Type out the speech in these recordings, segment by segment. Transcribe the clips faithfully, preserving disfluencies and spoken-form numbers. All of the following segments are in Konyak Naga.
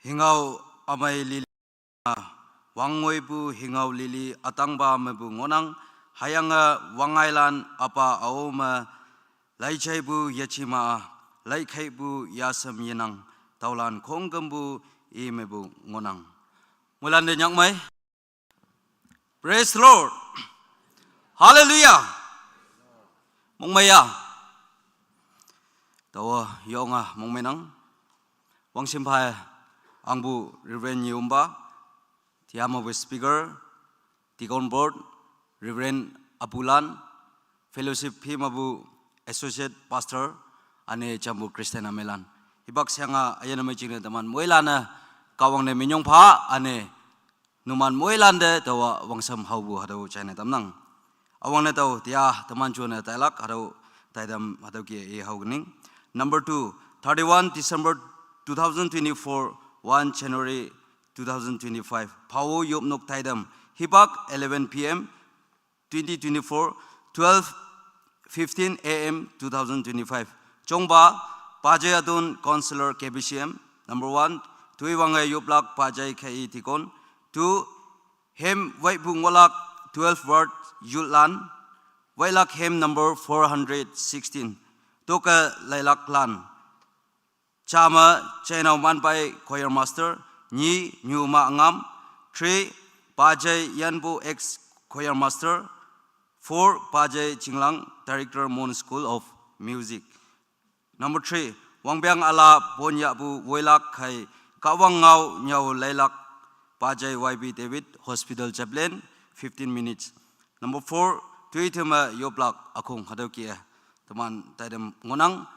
Hingao amai lili, wangngoi pu hingao lili atangba mepu ngohnang, hüyange wangngailan apa aome, laijaipu yejema, laikheipu yasem yenang, tüolan khongkümpu i mepu ngohnang. Moilan te nyakmei. Praise the Lord. Hallelujah. Mongmeiya. Taowa yonga mongmeinang. Wangshim phei angpu Reverend Yumba, tiamepu speaker, Deacon Board, Reverend Apulan, fellowship phei mepu associate pastor, üne jampu Christian ameilan. Hipak shange üyin ümei jingne teman moilan-e Kahwang te minyong pha, üne numan moilan te taowa wangsam haopu hatüo jaine tamnang. Üwangne tao tia teman jone tailak hatüo taitam hatüo ke i haokening. Number two, thirty-one December two thousand twenty-four, one January two thousand twenty-five. Phao yopnok taitam. Hipak eleven P M, twenty twenty-four, twelve fifteen A M two thousand twenty-five. Jongpa, Pajai Atun, Counselor K B C M. Number one, Tuiwange yoplak Pajai K E Deacon. Two, Hem Waipu Ngolak, twelve Ward Youth lan. Wailak hem number four hundred sixteen. Toke lailak lan. Jame Chainao Manpai Choir Master, nyi Nyuma Ngam, three Pajai Yanpo ex Choir Master, four Pajai Chinglang, Director Mon School of Music. Number three, Wangpeang Ala Ponyahpu Woilak Khai Kahwang Ngao Nyao Lailak Pajai Y B David, Hospital Chaplain, fifteen minutes. Number four, Tuithema Yoplak Akhong hatüo ke teman taitam ngohnang.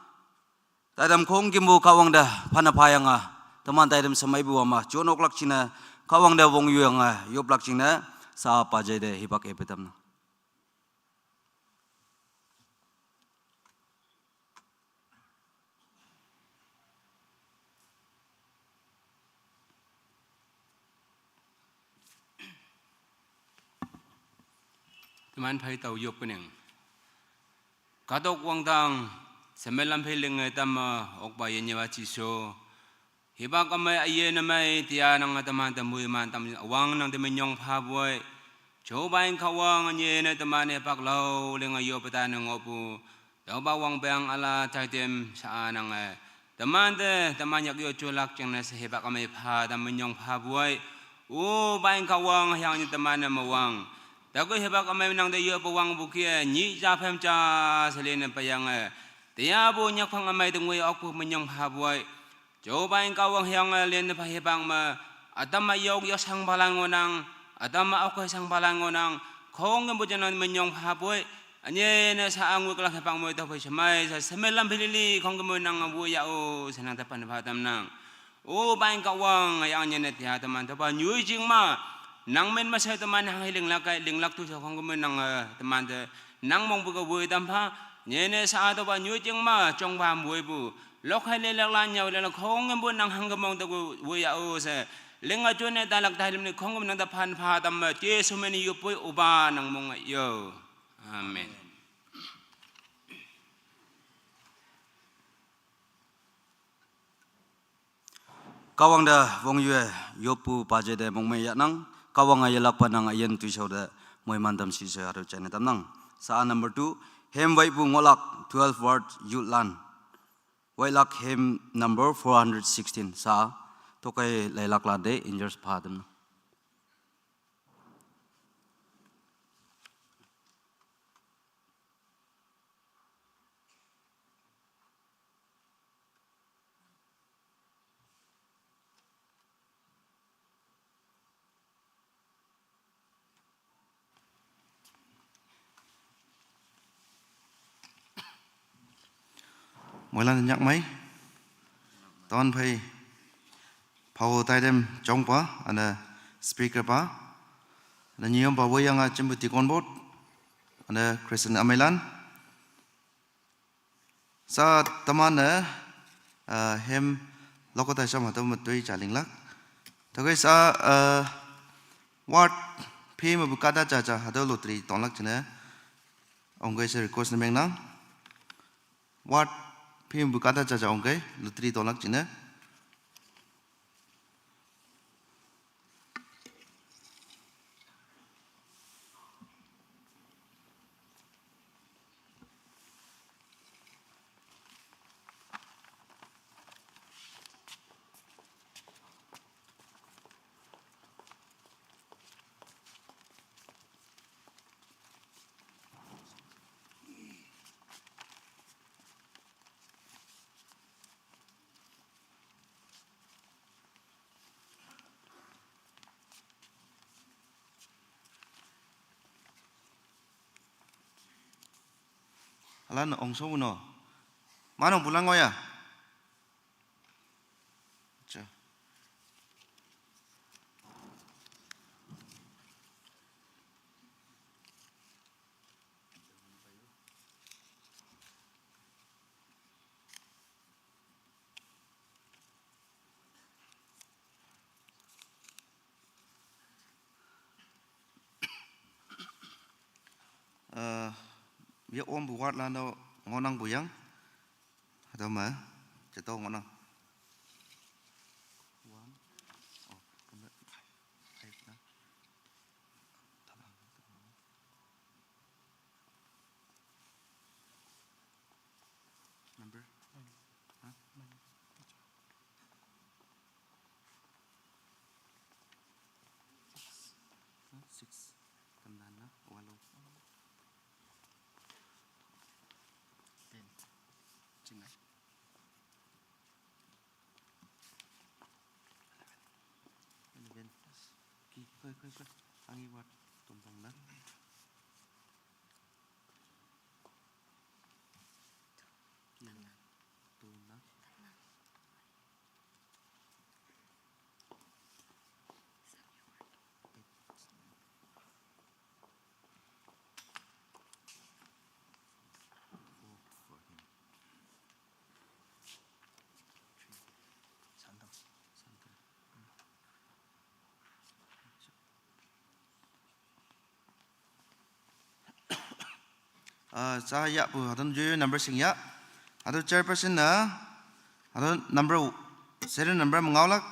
Taitam khongkümpu Kahwang te phane phayange, teman taitam shemeipu ama, jonoklak jingne, Kahwang te wongyuyange, yoplak jingne, sa Pajai te hipak epe tamnang. Teman phei tao yop kenang. Kahtok wangdang, semelam phei linge tamme, okpa yenyewa Jesu. Hipak ümei üyin ümei tia nange teman te moiman tam wangnang te minyong phapoi. Jopain Kahwang ünyine teman hipak lao linge yoppe tane ngohpu. Tüopa Wangpeang Ala taitam sha-a nange. Teman te, teman yak yo jolak jingne she hipak ümei pha tam minyong phapoi. Upain Kahwang hüyange teman-e mewang. Tüokhei hipak ümei nang te yoppe wangpu ke, nyih ja phem ja she lenne peyange. Tiapu nyakphang ümei te ngoi okpu minyong phapoi. Jopain Kahwang hüyange lenne pha hipak me, ütam-e yok yok shangpalan ngohnang, ütam-e okkei shangpalan ngohnang, khongkümpu janan minyong phapoi, ünyine sha-a ngoiklak hipak me tüophei shemei, sha semelam phei lili, khongkümpu nang woiyah-o, she nang te pan pha tamnang. Upain Kahwang, hüyange ünyine tia teman tüopa nyoi jing me, nang min me she teman hanghe linglak kai, linglak tu she khongkümpu nang, eh, teman te, nang mongpu ke woi tam pha, ünyine sha-a tüopa nyoi jing me, jongpa moipu, lokhei lelak lan nyüo lelak khongkümpu nang hangke mong te woiyah-o she, linge jonne tailak tailim ne khongkümpu nang te pan pha tamme, Jesu min yopoi Upa nang mong yo. Amen. Kahwang te wongyuwe yoppu Pajai te mongmei yahnang, Kahwange yelakpa nang üyin toishao te moiman tam shishe hatüo jaine tamnang. Sa number two, Hem Waipu Ngolak, twelve Ward Youth lan. Wailak hem number four hundred sixteen. Sa, tokhei lailak lan te in-charge pha tamnang. Moilan nyakmei. Ton phei. Phao taitam jongpa, üne speaker pa. Üne nyiyompa woiyange jempu Deacon Board. Üne Christian ameilan. Sa teman-e, eh, hem lokota sham hatüo me toi ja linglak. Tüokhei sa, eh, ward phei mepu kahta jaja hatüo lottery tonglak jingne. Ongkei she request ne mengnang. Ward phei mepu kahta jaja ongkei lottery tonglak jingne. Lan ongso uno. Manong pulang oya. Acha. Eh, ya om bu word lano ngonang buyang. Atau ma, ceto ngonang. One. Oh, kena five na. Number? Hah? Hah? Six. Tandaan na, walu. Ten. Chingai. Eleven. Ki, koi, koi, koi. Angi wat tumpang na. Ki na. Two na. Ah, sa ya pu, hatun juju number sing ya. Hatun chairperson na, hatun number, serial number mengau lak.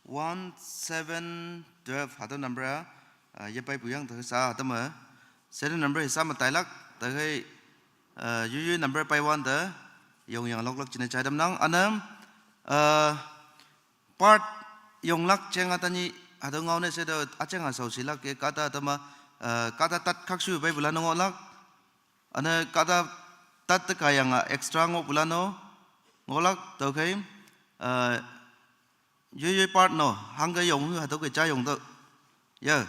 One seven twelve, hatun number, ah, ya pai puyang, ta sa hatun ma. Serial number hisa ma tailak, ta kai, ah, juju number pai wan ta, yong yang lok lak cine chai dam nang, anam, ah, part yong lak cheng atani, hatun ngau ne se da, acheng asau silak ke, kata hatun ma, ah, kata tat khak su pai bula nongo lak, Ana kata tat te kayang a extra ngo pulano, ngolak tau kai, ah, yoi yoi part no, hang ka yong hu hatau ke cha yong tau. Ya,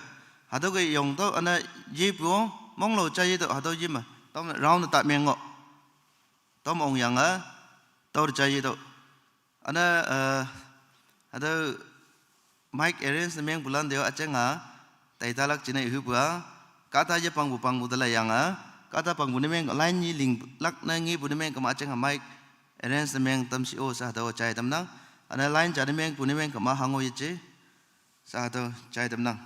hatau ke yong tau, ana ye puo, mong lo cha ye tau, hatau ye ma, tom round ta meng ngo. Tom ong yang a, tau cha ye tau. Ana, eh, ada mic arrange na meng pulan deo acheng a, tai talak cina ihu pua, kata aja pangbu pangbu dala yang a, kata pangbu ni meng line ni ling lak na ngi bu ni meng kama acheng a mic arrange na meng tam si o sa dao chai tam nang, ana line cha ni meng bu ni meng kama hango ye che, sa dao chai tam nang.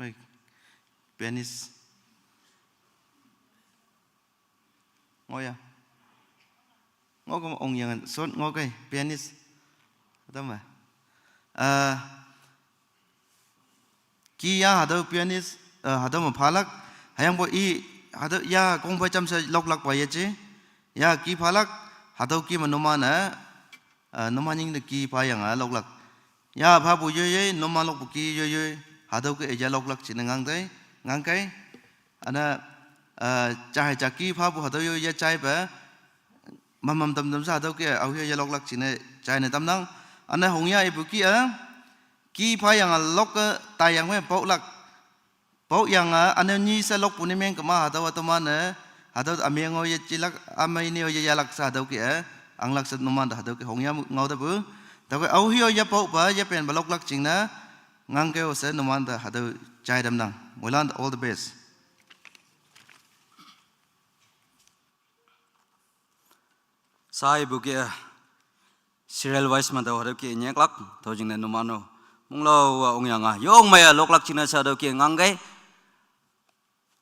Oi, pianist. Ngo ya. Ngo ko ong yang son ngo kai pianist. Ada ma. Ah, ki ya hadau pianist, ah, hadau ma phalak. Hayang bo i hadau ya kong pai cham sa lok lak pa ye che. Ya ki phalak hadau ki ma numa na. Ah, numa ning de ki pha yang a lok lak. Ya pha bu yoi yoi, numa lok bu ki yoi yoi. Hadau ke ya lok lak chi na ngang dai, ngang kai. Ana, ah, cha hai cha ki pha bu hatau yo ya chai pa, mam mam tam tam sa hatau ke au yo ya lok lak chine chai ne tam nang. Ana hong ya ibu ki a, ki pha yang a lok ke ta yang me pau lak. Pau yang a, ana ni sa lok pu ni meng kama hatau atau ma ne, hatau a meng o ya chi lak, a mai ni o ya ya lak sa hatau ke a, ang lak sa numan da hatau ke hong ya mu- ngau da bu. Tau ke au hi o ya pau pa, ya pen ba lok lak ching na, ngang ke o sa numan da hatau chai dam nang. Mulan, all the best. Sai bu ke, Serial wise mate hatüo ke nyeklak, tüo jingne numan-o monglo-a ongyang-a yong meiye loklak jingne she hatüo ke ngangkei.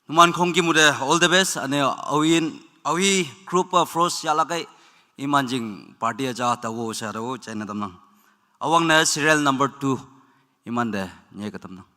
Numan khongküm-o te all the best, üne-o aoyin, aohi group-a frost yahlak kei, iman jing party-a ja taowe she hatüo jaine tamnang. Üwangne serial number two, imante nyeke tamnang.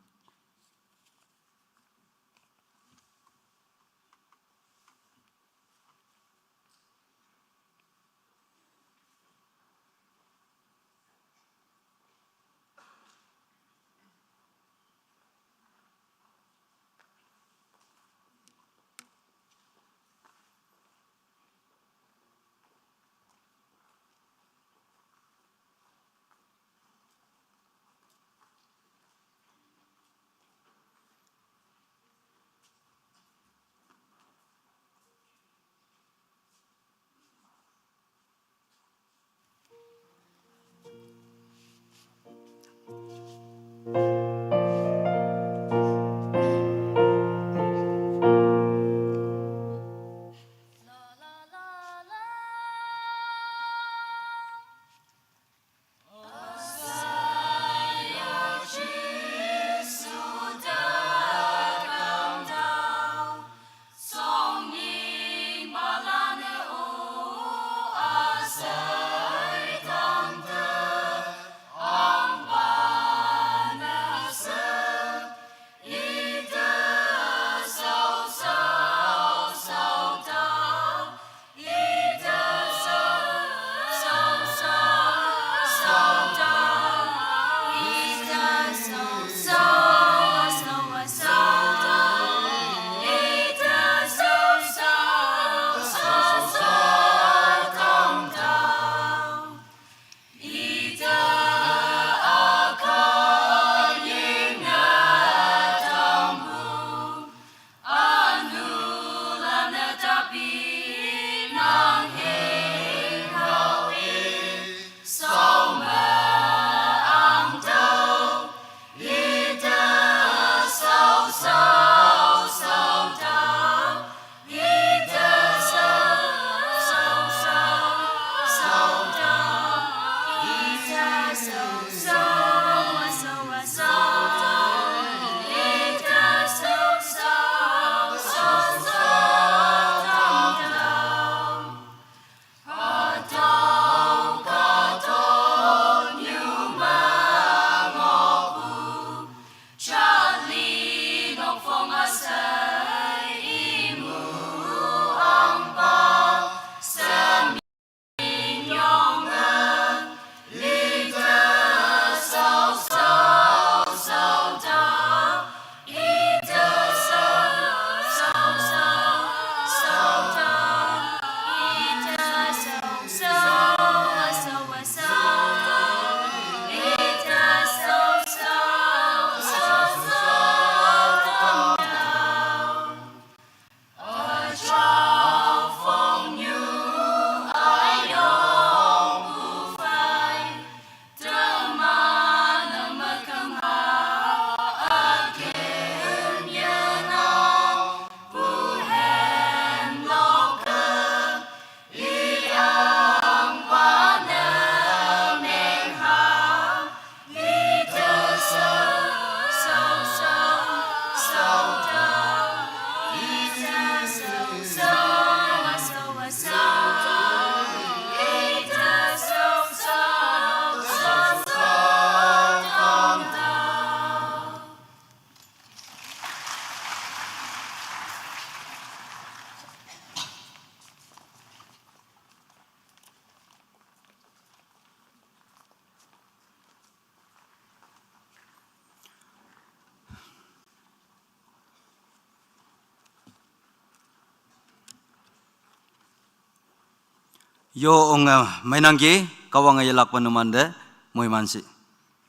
Yo ong, eh, meinangki, Kahwange yelakpe numante moiman shi.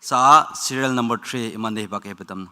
Sa serial number three imante hipak hepe tamnang.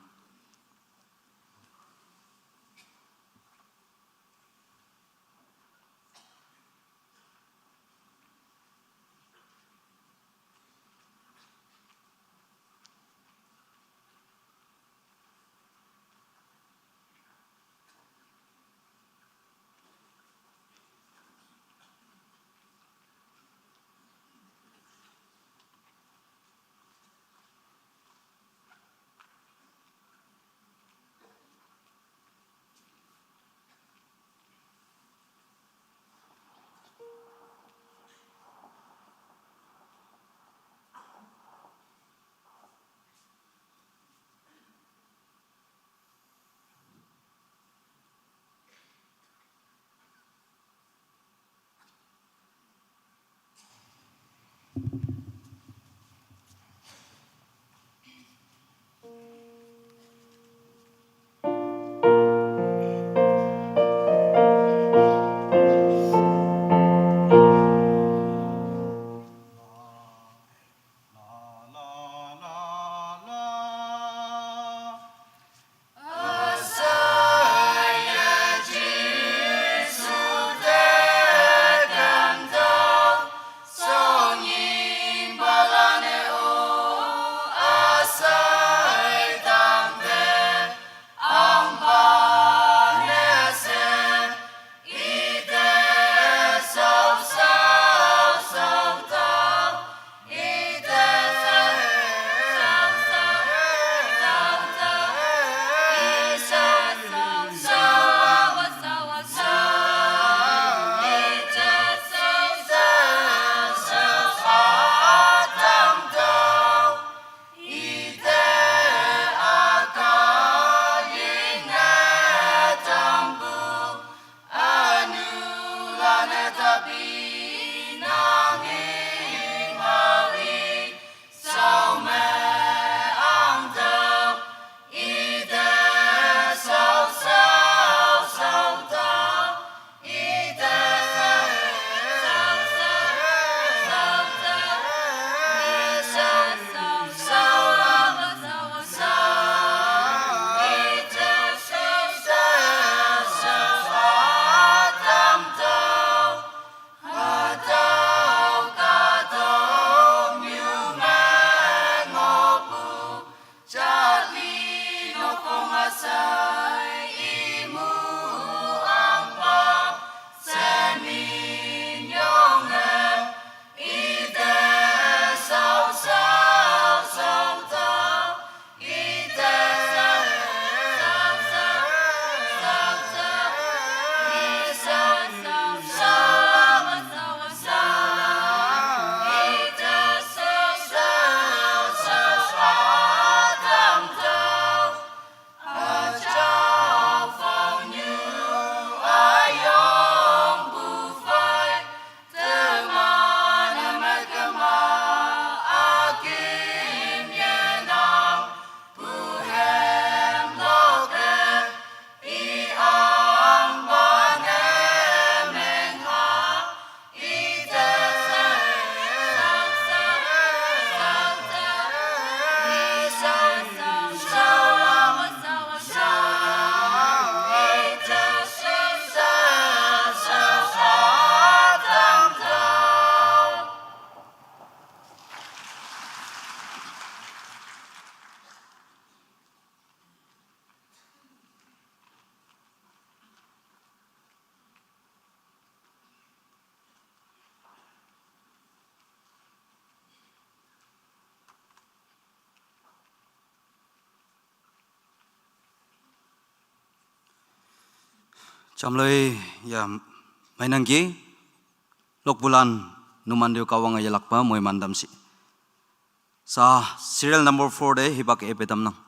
Damloi ya, mai nangki, lokbulan numan deu kawang ya lakpa moiman damsi. Sa serial number four de hipak epe damnang.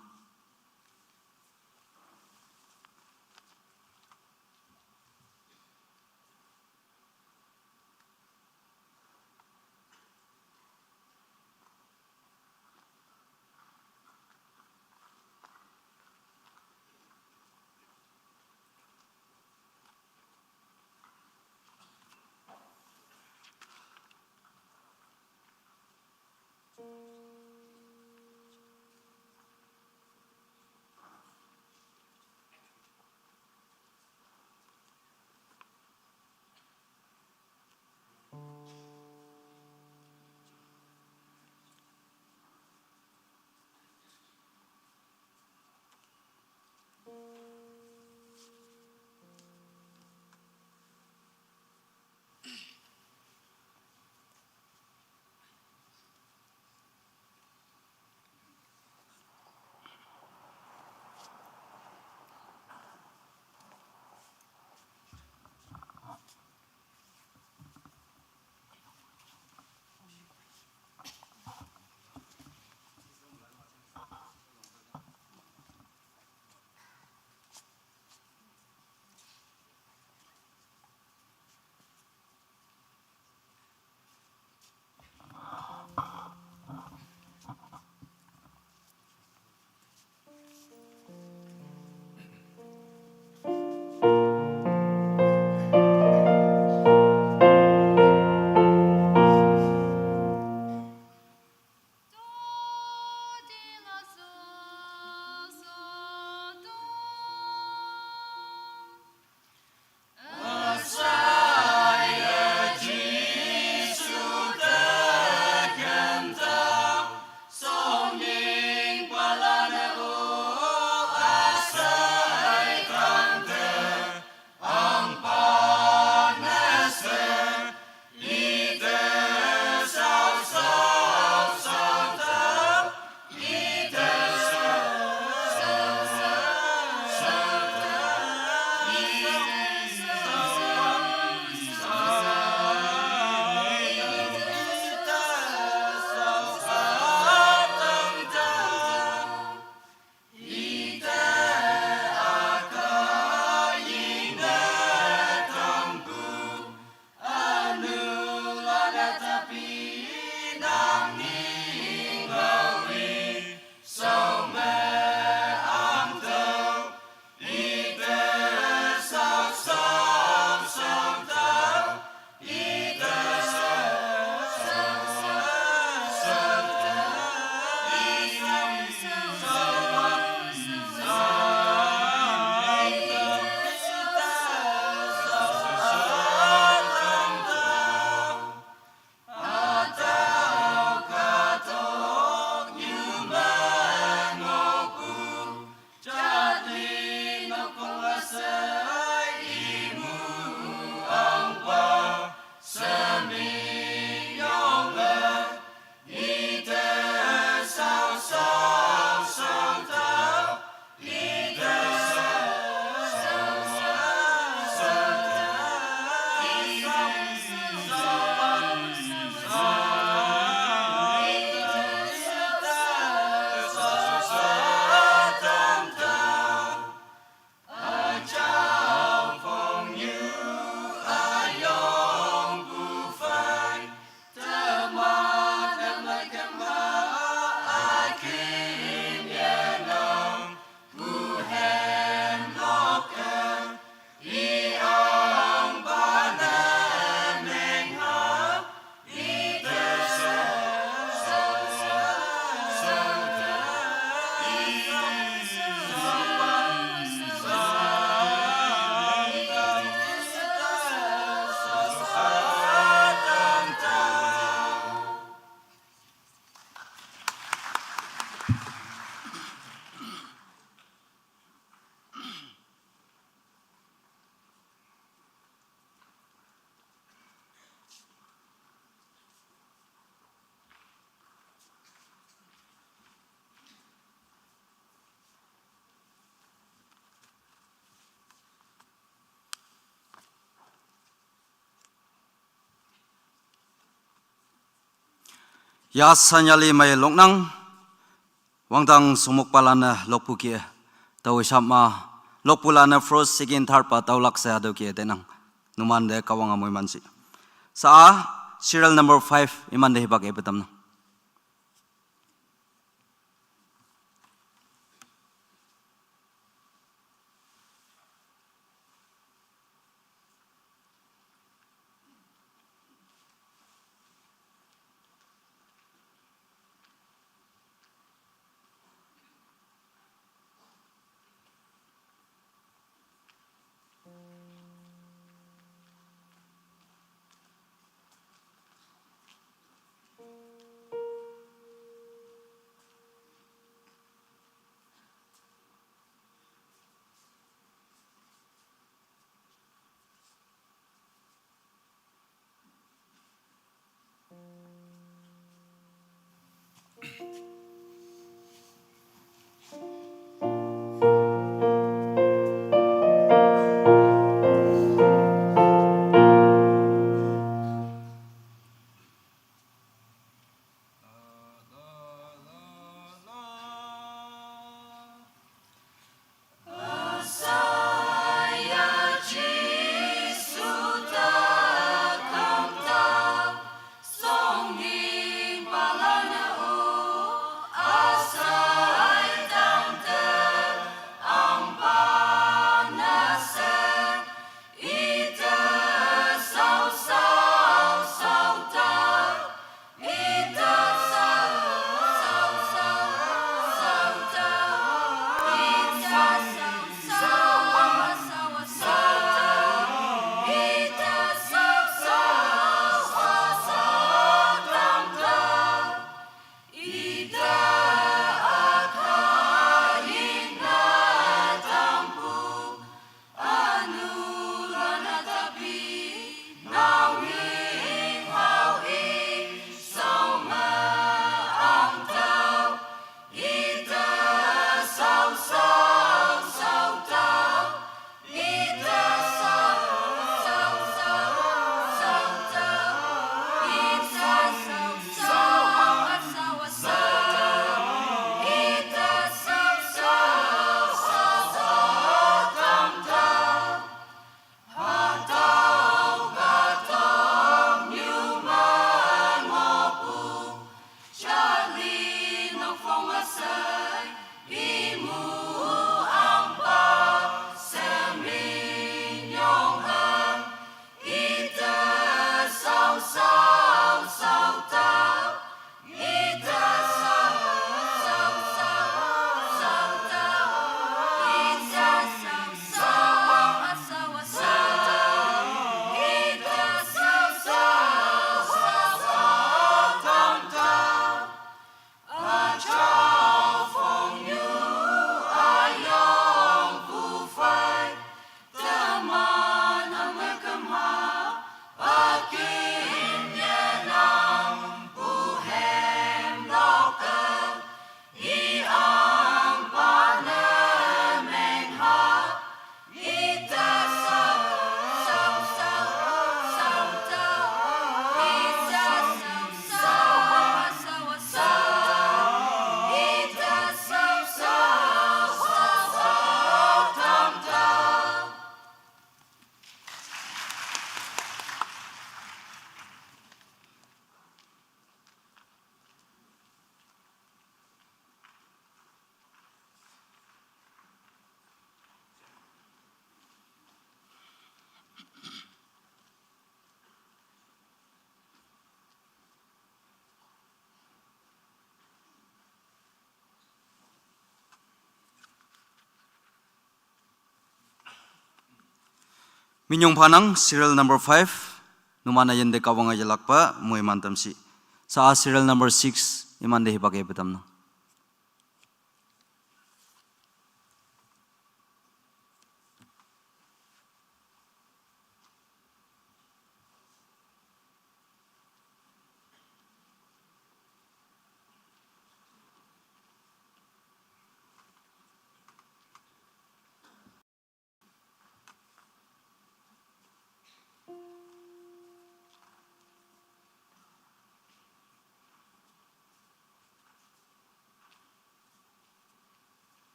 Ya sanyali mai loknang, wangdang sumukpalanü lokpu ki, tau shapma, lokpulanü first, second, third pa tau laksa ado ki tenang, numan de kawang amoi mansi. Sa a, serial number five, iman de hipak epetamnang. Minyong phanang serial number five, numan ayende kawang ayalakpa, moi mantamsi. Sa a serial number six, imande hipak epetamnang.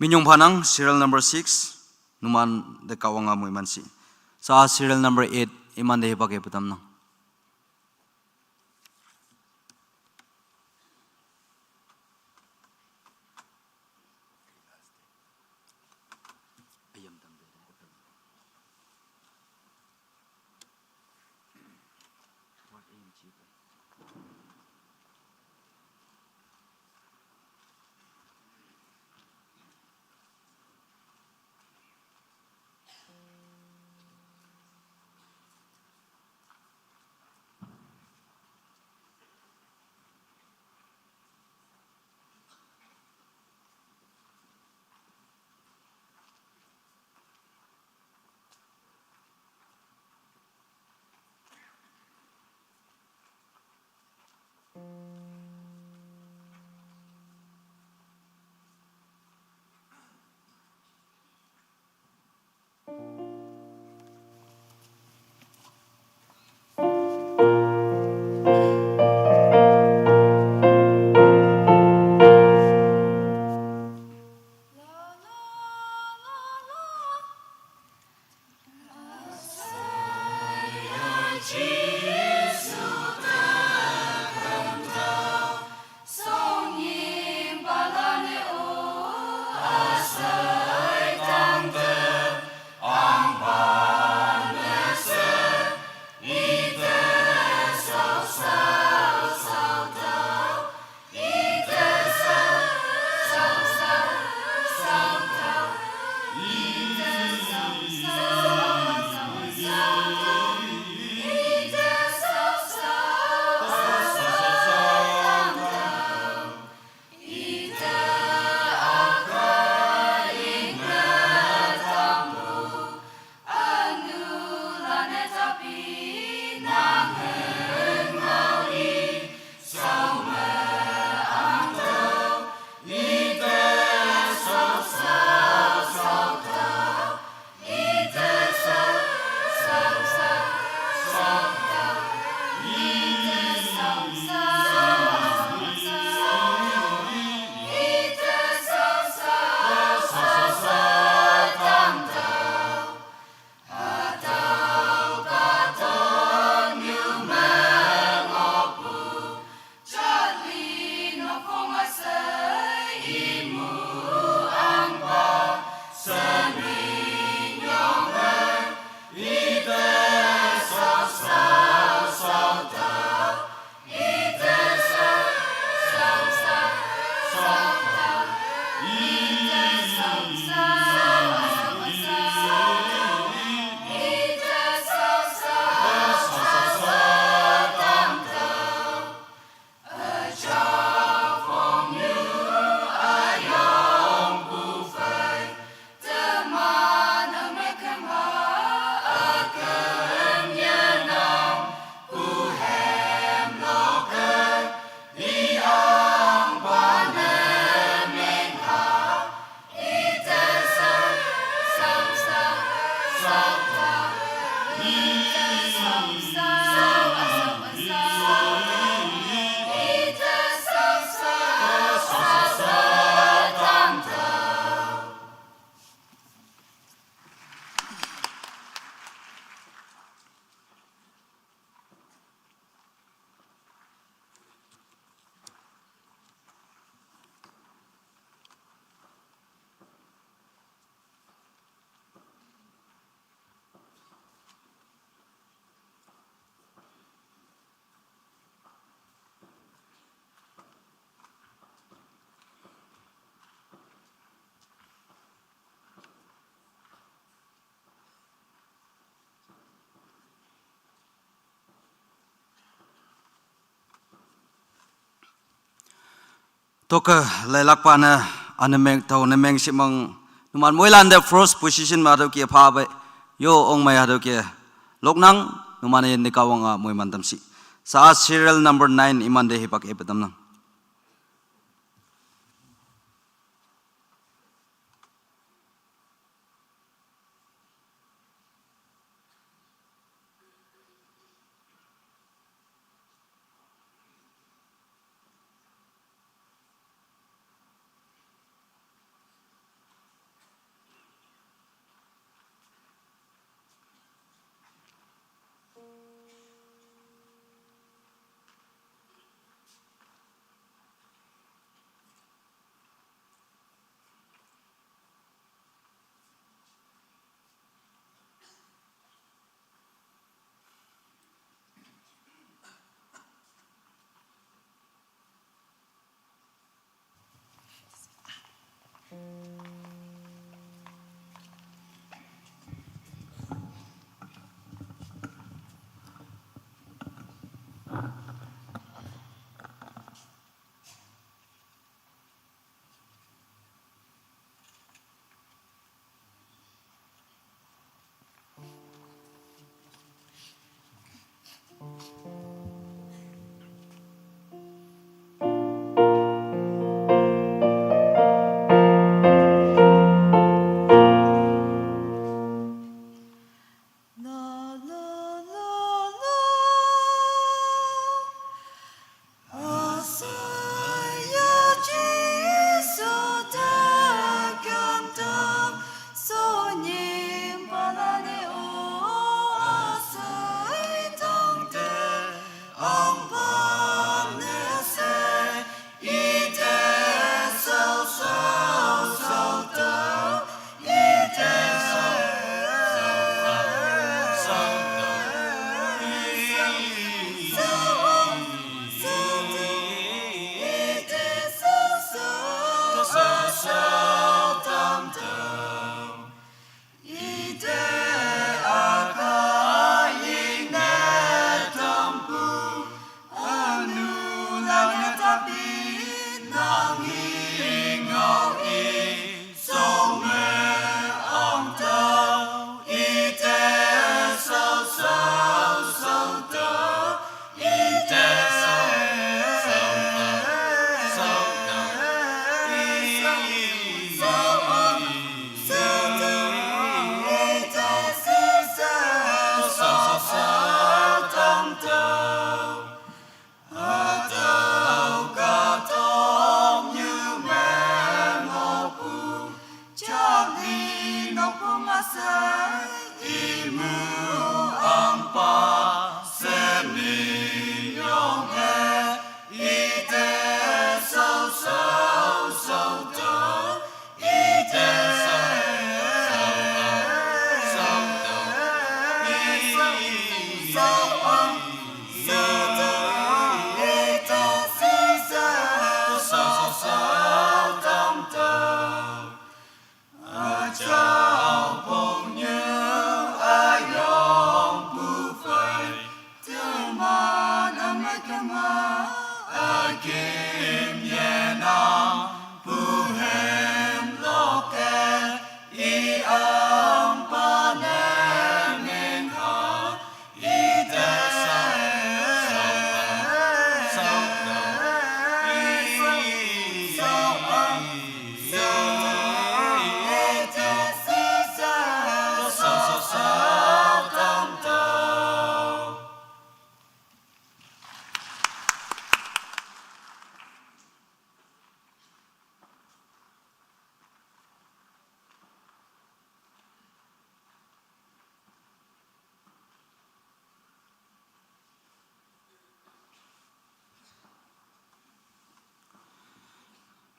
Minyong phanang serial number six, numan te Kahwang a moiman shi. Sa serial number eight, iman te hipak e petamnang. Toke lailakpa ne, ane meng tao ne meng shimang, numan moilan te first position me hatüo ke phape, yo ongmei hatüo ke loknang, numan-e ne Kahwang a moiman tamshi. Sa serial number nine, iman te hipak e petamnang.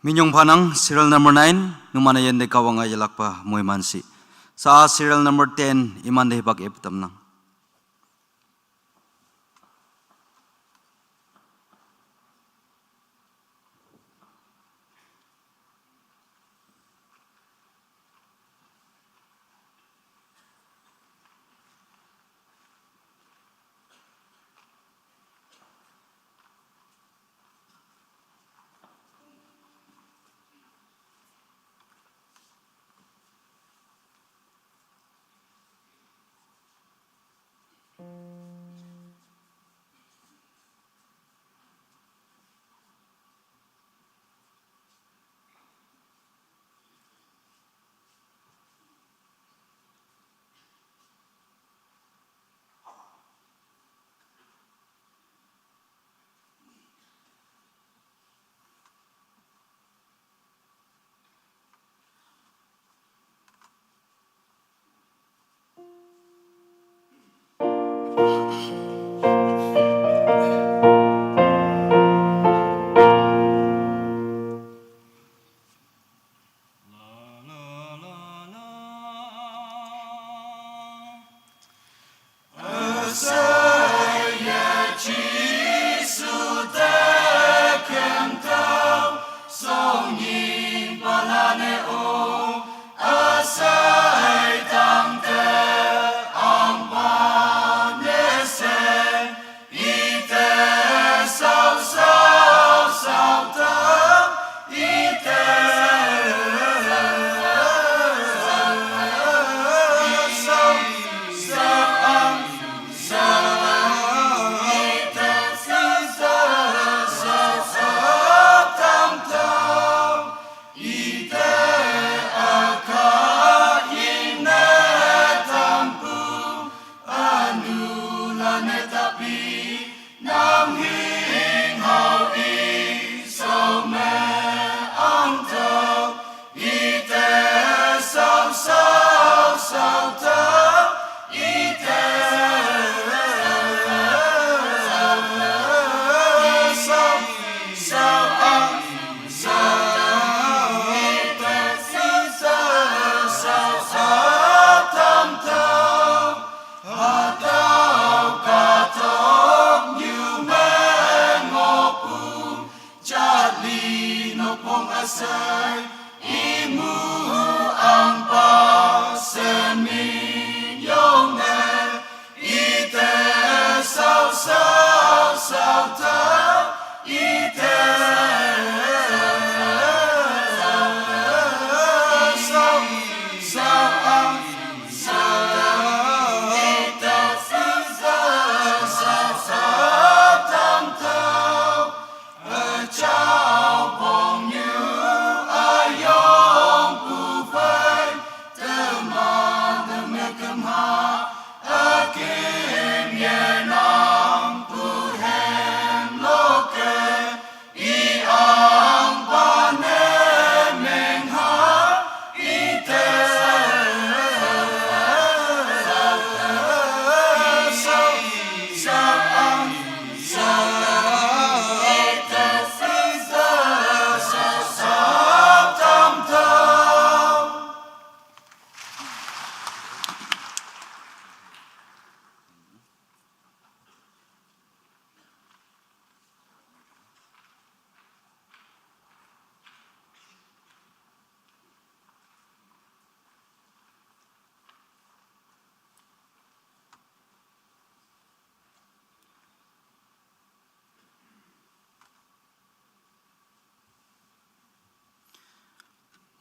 Minyong phanang serial number nine, numan-e yande Kahwang a yelakpa moiman shi. Sa serial number ten, imante hipak eptamnang.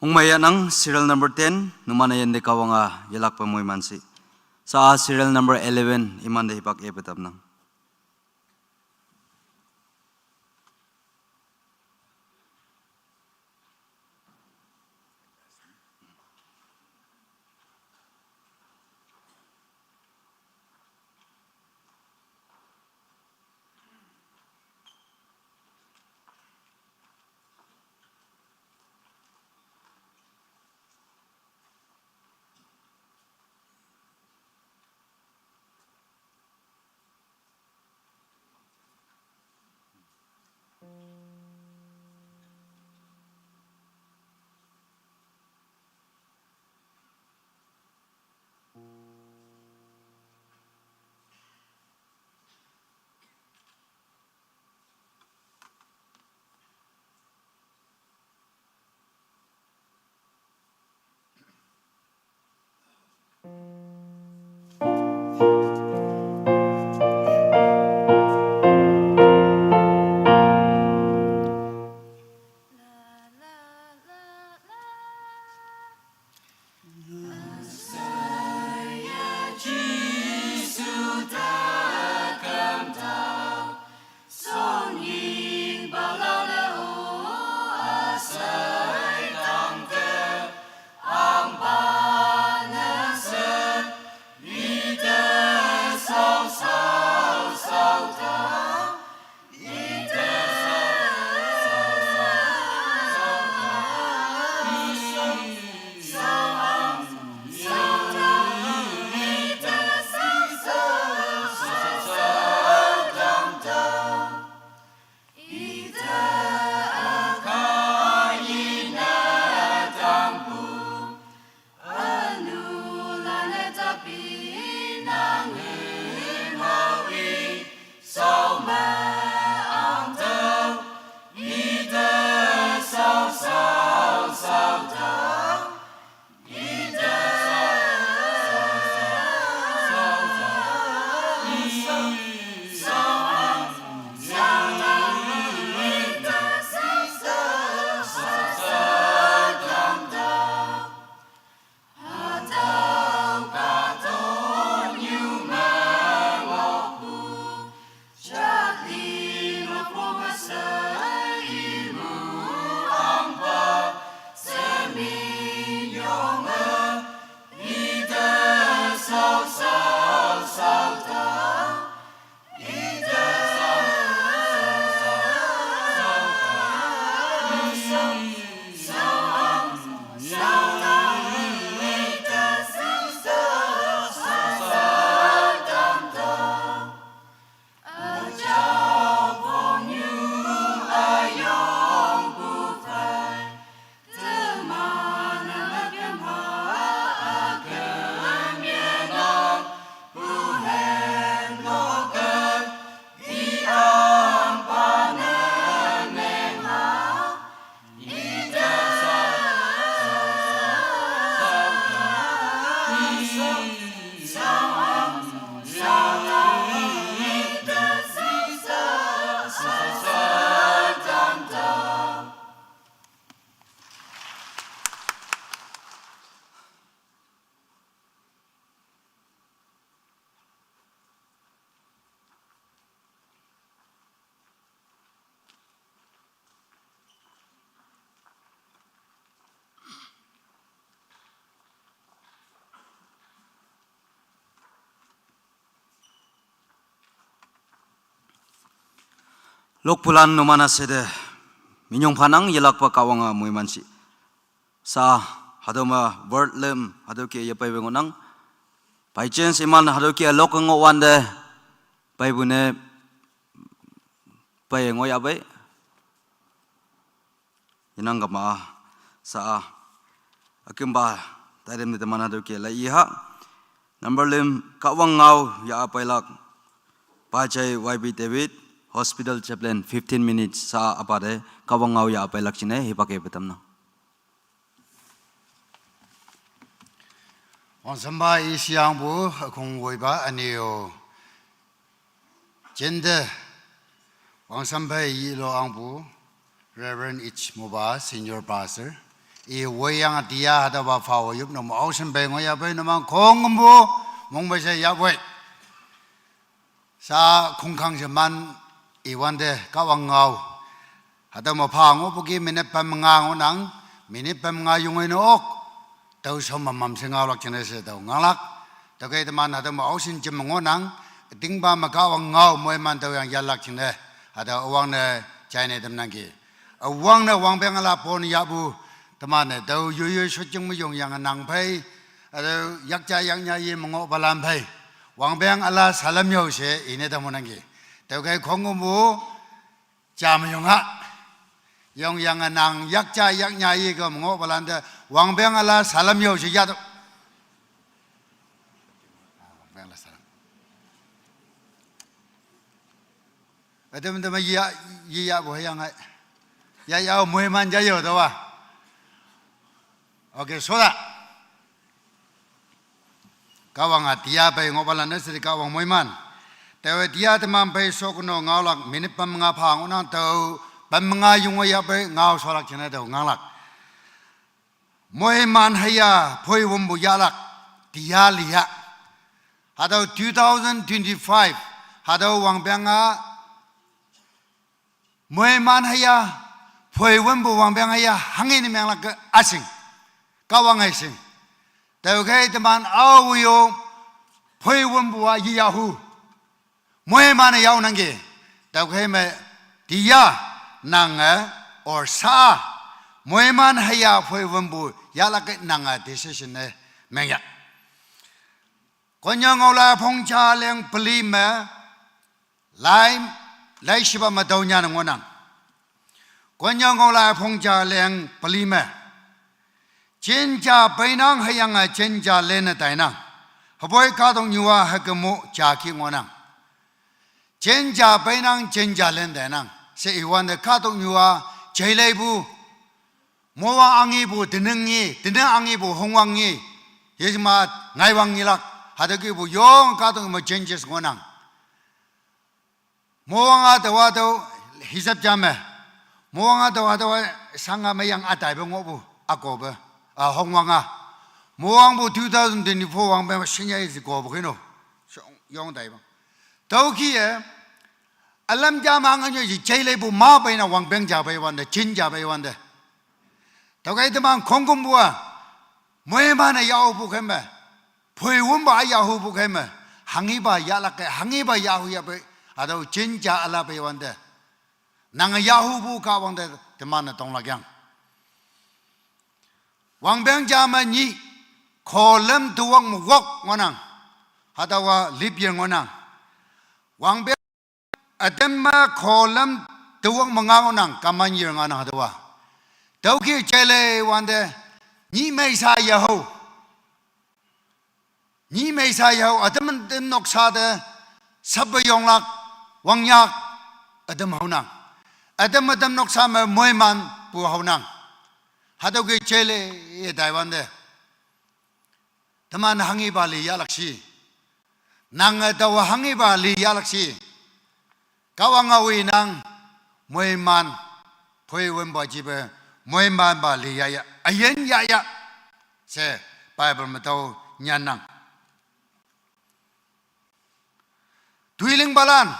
Ungmai ya nang serial number ten, numan-e yende Kahwang-a yelakpe moimanshi. Sa serial number eleven, imante hipak e petamnang. Lokpulan numan-a shede, minyong phanang yelakpa Kahwang-a moimanshi. Sa, hatüo me word lüm, hatüo ke yepeipu ngohnang. By chance iman hatüo ke lok ngohwante, peipu ne, pei ngoh yahpei. Yenang kama, sa, ükümpa, taidem ne teman hatüo ke lai iha. Number lüm, Kahwang ngao ya peilak. Pajai Y B David, Hospital Chaplain, fifteen minutes sa apa te, Kahwang ngao ya peilak jingne, hipak e petamnang. Wangsampa i shiyangpu, ükhong woipa üne-o. Jinte, Wangsamphei yilo angpu, Reverend H Moba, Senior Pastor. I woiyang tia hatüopa phao yop nang me aoshin pei ngohyapei numan khongkümpu mongmei she yapoi. Sa khongkhang she man iwante Kahwang ngao. Hatüo me pha ngohpu ki minute pen nga ngohnang, minute pen nga yongei ne ok. Tao shao mamam she ngaolak jingne she tao nganglak. Tüokhei teman hatüo me aoshin jem me ngohnang, tingpa me Kahwang ngao moiman tüoyang yahlak jingne. Hatüo üwangne jaine tamnangki. Üwangne wangpeng üla pon yahpu, teman-e tao yoiyoi shotjing me yongyange nang phei, hatüo yakja yaknya ye me ngohpalan phei, wangpeng üla salam yo she ine tamnangki. Tüokhei khongkümpu ja me yong ha. Yongyange nang yakja yaknya ye ke me ngohpalan te wangpeng üla salam yo she yahtüoh. Wangpeng üla salam. Ütam ütam ye, ye yahpu hüyange. Ya, ya, moiman ja yo taowa. Okay, soda. Kahwang-a tia pei ngohpalan-e she Kahwang moiman. Taowe tia teman phei shokono ngaolak minute pen nga pha ngohnang, tüo pen nga yongei yahpei ngao sholak jingne tüo nganglak. Moiman hüya phoiwümpu yahlak, tia liya. Hatüo two thousand twenty-five, hatüo wangpeng-a, moiman hüya phoiwümpu wangpeng hüya hanghe ne menglak ke üshing. Kahwang-e shing. Tüokhei teman ao yo phoiwümpu-a yeyahu. Moiman-e yaonangki. Tüokhei me tia nange or sa, moiman hüya phoiwümpu yahlak ke nange decision ne mengya. Konyak ngaolai üpong ja leng peli me, lai, laishipa me tüo nyanne ngohnang. Konyak ngaolai üpong ja leng peli me, jinja peinang hüyange jinja lenne tainang. Hüpoi kahtoknyu-a hükemo jaki ngohnang. Jinja peinang, jinja len tainang she iwante kahtoknyu-a jeileipu, mowang angepu, tening nge, tening angepu, hongwang nge, yejema ngaiwang ngelak, hatüo kihpu yong kahtoknyu me changes ngohnang. Mowang-a taowa tüo hisap ja me, mowang-a taowa tüowa shang-a meyang ütai pe ngohpu, ükope, a, hongwang-a. Mowangpu two thousand twenty-four wangpeng shinya isi kopu kino. Shong, yong tai pang. Tüokih-e, ülam ja me nganyo ji jeileipu ma peinang wangpeng ja peiwante, jin ja peiwante. Tüokhei teman khongkümpu-a, moiman-e yahupu kei me, phoiwümpu-a yahupu kei me, hanghepa yahlak ke, hanghepa yahu yahpei, hatüo jinja üla peiwante. Nange yahupu Kahwang te teman-e tonglakyang. Wangpeng ja me nyih, kholüm tewok me wok ngohnang. Hatüowa leap year ngohnang. Wangpeng ütam me kholüm tewok me nga ngohnang, common year ngohnang hatüowa. Tüokih jeilei wante, nyih mei sha yahao. Nyih mei sha yahao, ütam ütam noksa te, sappe yonglak, wangyak, ütam haonang. Ütam ütam noksa me moimanpu haonang. Hatüo kih jeilei ye taiwante, teman hanghepa li yahlak shi. Nange taowa hanghepa li yahlak shi. Kahwang-a winang, moiman, phoiwümpa jipe, moimanpa li yahya, üyin yahya she Bible me tüo nyannang. Toilingpalan,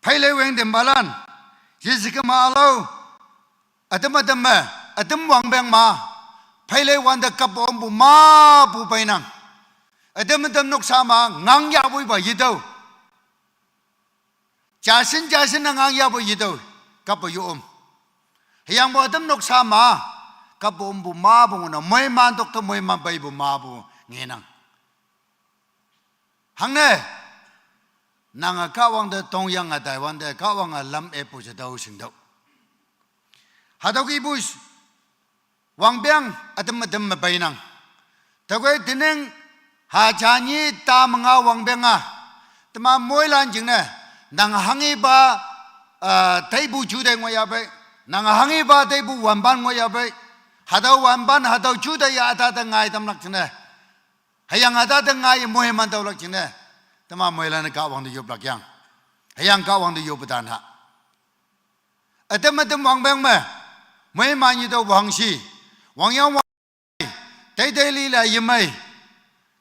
pheilei weng tempalan, yejema ülao, ütam ütam me, ütam wangpeng ma, pheilei wante kap ompu mapu peinang. Ütam ütam noksa ma ngang yahpupa yetüo. Jashin jashin ne ngang yahpu yetüo, kappe yo om. Hüyangpoi ütam noksa ma, kap ompu mapu ngohnang, moiman tok te moiman peipu mapu ngenang. Hangne, nange Kahwang te tongyange taiwante Kahwange lam epu she tüo shingtüoh. Hatüo kihpu wangpeng ütam ütam me peinang. Tüokhei tening haja nyi ta me nga wangpeng-a, teman moilan jingne, nange hanghepa, ah, teipu ju te ngohyapei, nange hanghepa teipu wanpan ngohyapei, hatüo wanpan hatüo ju te ya üta te ngai tamlak jingne, hüyange üta te ngai moiman tüolak jingne, teman moilan-e Kahwang te yoplakyang. Hüyange Kahwang te yoppu tan ha. Ütam ütam wangpeng me, moiman yetüo wangshi, Wangyang wang, teitei lila yemei.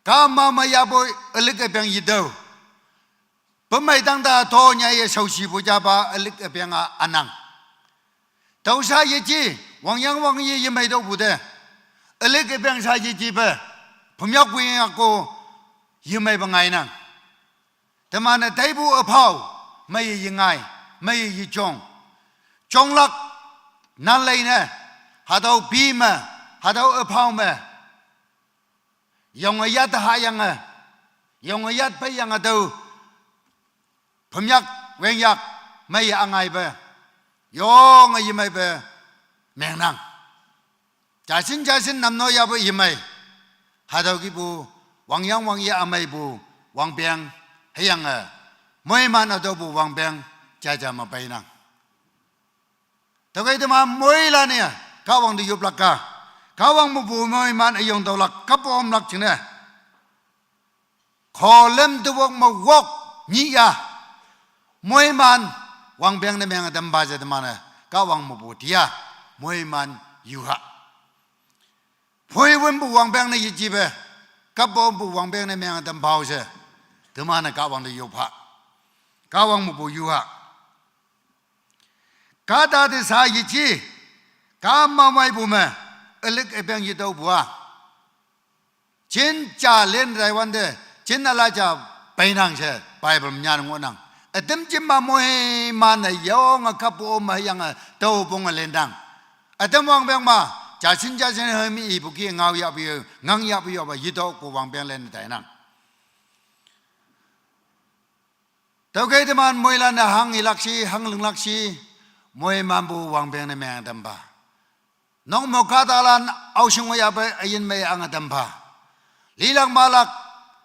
Kama maya bo elik ebeng yitüo. Pemei tangte tonya ye shaoshipu japa elik ebeng a anang. Tüo sha yeji, wangyang wang ye yemei tüopu te. Elik ebeng sha yejipe. Pemyak wing ako yemeipe ngainang. Teman-e teipu üphao, meiye yengai, meiye yejong. Jonglak nanleine, hatüo bi me, hatüo üphao me. Yonge yat hayange, yonge yat peiyange tüo. Pemyak, wengyak, meiye angaipe. Yonge yemeipe, mengnang. Jashin jashin namno yapu yemei. Hatüo kipu, wangyang wang ye ümeipu, wangpeng, hüyange. Moiman ütüopu wangpeng, jaja me peinang. Tüokhei teman moilan-e, Kahwang te yoplak a. Kahwang mepu moiman üyong tüolak, kapomlak jingne. Kholem tewok me wok, nyih ya. Moiman, wangpeng ne menge tampa she teman-e, Kahwang mepu tia, moiman yuha. Phoiwünpu wangpeng ne yejipe, kapompu wangpeng ne menge tampao she, teman-e Kahwang te yopha. Kahwang mepu yuha. Kahta te sha yeji, kama meipu me, elik ebeng yetüopu a. Jin ja len taiwante, jin üla ja peinang she, Bible me nyan ngohnang. Ütam jin ma moiman-e yonge kapu me yange tüopong lennang. Ütam wangpeng ma, jashin jashin hemi ipu ki ngao yahpu yo, ngang yahpu yopa yetüopu wangpeng len tainang. Tüokhei teman moilan-e hang ilak shi, hang linglak shi, moimanpu wangpeng ne meng tampa. Nong mo kahtalan aoshing-o yahpe üyin mei ange tampa. Lilak malak,